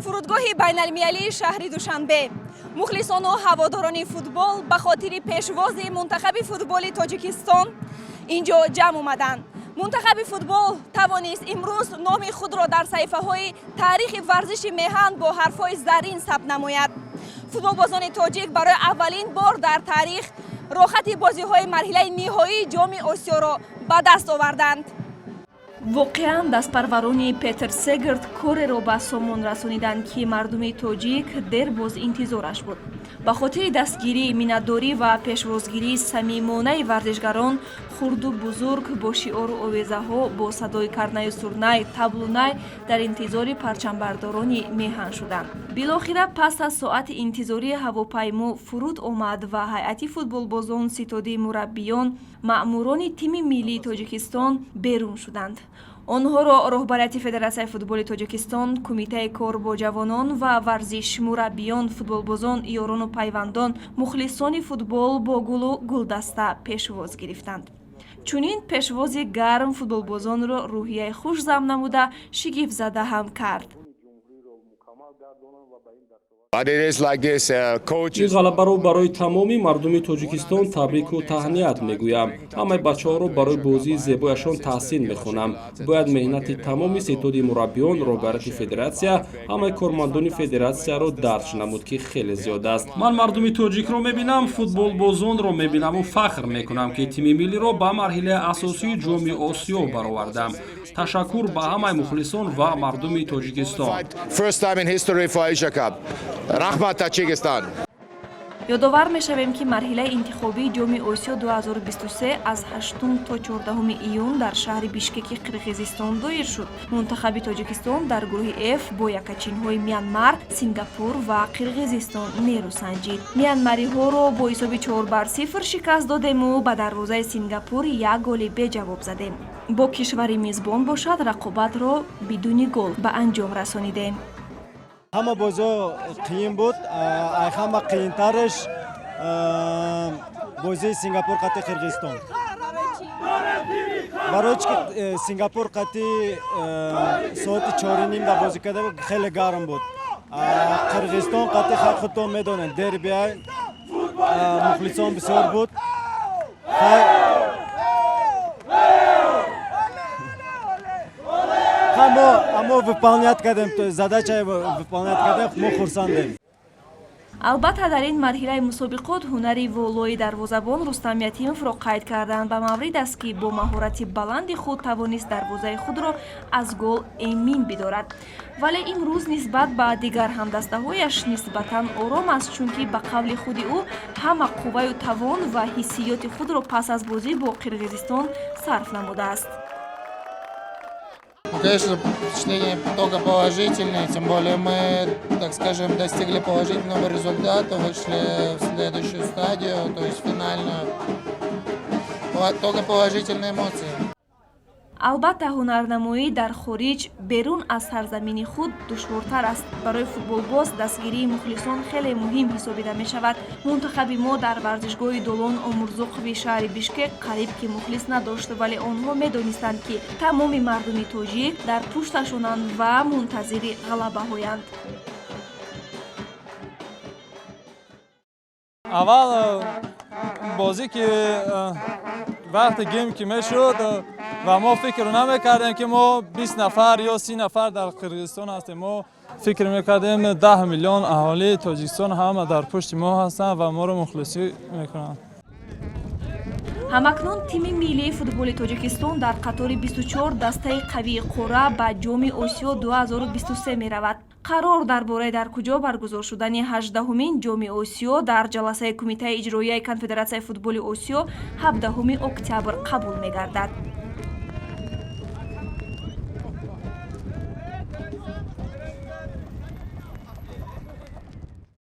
Фурудгоҳи байналмилалии шаҳри Душанбе. Мухлисону ҳаводорони футбол ба хотири пешвози мунтахаби футболи Тоҷикистон ин ҷо ҷамъ омаданд. Мунтахаби футбол тавонист имрӯз номи худро дар саҳифаҳои таърихи варзиши меҳан бо ҳарфҳои заррин сабт намояд. Футболбозони тоҷик барои аввалин бор дар таърих роҳхати бозиҳои марҳилаи ниҳоии Ҷоми Осиёро ба даст оварданд. Воқеан, дастпарварони Петр Сегерт кореро ба сомон расониданд, ки мардуми тоҷик дербоз интизораш буд. Ба хотири дастгирӣ, миннатдорӣ ва пешвозгирии самимонаи варзишгарон хурду бузург бо шиору овезаҳо, бо садои карнаю сурнай, таблу най дар интизори парчамбардорони меҳан шуданд. Билохира, пас аз соати интизории, ҳавопаймо фуруд омад ва ҳайати футболбозон, ситоди мураббиён, маъмурони тими миллии Тоҷикистон берун шуданд. Онҳоро роҳбарияти Федератсияи футболи Тоҷикистон, Кумитаи кор бо ҷавонон ва варзиш, мураббиён, футболбозон, ёрону пайвандон, мухлисони футбол бо гулу гулдаста пешвоз гирифтанд. Чунин пешвози гарм футболбозонро рӯҳияи хуш зам намуда, шигифтзада ҳам кард. Ин ғалабаро барои тамоми мардуми Тоҷикистон табрику таҳният мегӯям. Ҳамаи бачаҳоро барои бозии зебояшон таҳсин мехонам. Бояд меҳнати тамоми ситоди мураббиён, роҳбарияти федератсия, ҳамаи кормандони федератсияро дарҷ намуд, ки хеле зиёд аст. Ман мардуми тоҷикро мебинам, футболбозонро мебинаму фахр мекунам, ки тими миллиро ба марҳилаи асосии Ҷоми Осиё баровардам. Ташаккур ба ҳамаи мухлисон ва мардуми Тоҷикистон. Раҳмат, Таджикистан! Ёдовар мешавем, ки марҳилаи интихобии Ҷоми Осиё 2023 аз 8 то 14 июн дар шаҳри Бишкеки Қирғизистон доир шуд. Мунтахаби Тоҷикистон дар гурӯҳи Ф бо якачинҳои Мянмар, Сингапур ва Қирғизистон нерӯ санҷид. Мянмариҳоро бо ҳисоби 4 бар 0 шикаст додему ба дарвозаи Сингапур як голи беҷавоб задем. Бо кишвари мизбон бошад, рақобатро бидуни гол ба анҷом расонидем. Ҳама бозиҳо қиин буд. Ай ҳама қиинтараш бозии Сингапур қати Қирғизистон. Барои чи ки Сингапур қати соати 4:30 да бозӣ карда буд, хеле гарм буд. Қирғизистон қати, худтон медонед, дерби, мухлисон бисёр буд. Хай, мо выполнять кардем задача, выполнять кардем, мо хурсандем. Албатта, дар ин марҳилаи мусобиқот ҳунари волои дарвозабон Рустам Ятимовро қайд кардан ба маврид аст, ки бо маҳорати баланди худ тавонист дарвозаи худро аз гол эмин бидорад. Вале имрӯз нисбат ба дигар ҳамдастаҳояш нисбатан ором аст, чунки ба қавли худи ӯ ҳама қувваю тавон ва ҳиссиёти худро пас аз бозӣ бо Қирғизистон сарф намудааст. Ну, конечно, впечатление только положительное, тем более мы, так скажем, достигли положительного результата, вышли в следующую стадию, то есть финальную. Только положительные эмоции. Албатта, ҳунарнамоӣ дар хориҷ, берун аз сарзамини худ, душвортар аст. Барои футболбоз дастгирии мухлисон хеле муҳим ҳисобида мешавад. Мунтахаби мо дар варзишгоҳи Долон Омурзуқови шаҳри Бишкек қариб ки мухлис надошт, вале онҳо медонистанд, ки тамоми мардуми тоҷик дар пушташонанд ва мунтазири ғалабаҳоянд. Аввал бозӣ ки вақте гейм ки мешуд ва мо фикр намекардем, ки мо 20 нафар ё 30 нафар дар Қирғизистон ҳастем. Мо фикр мекардем, 10 миллион аҳолии Тоҷикистон ҳама дар пушти мо ҳастанд ва моро мухлисӣ мекунанд. Ҳамакнун тими миллии футболи Тоҷикистон дар қатори 24 дастаи қавии қурра ба Ҷоми Осиё 2023 меравад. Қарор дар бораи дар куҷо баргузор шудани 18-умин Ҷоми Осиё дар ҷаласаи Кумитаи иҷроияи Конфедератсияи футболи Осиё 17 октябр қабул мегардад.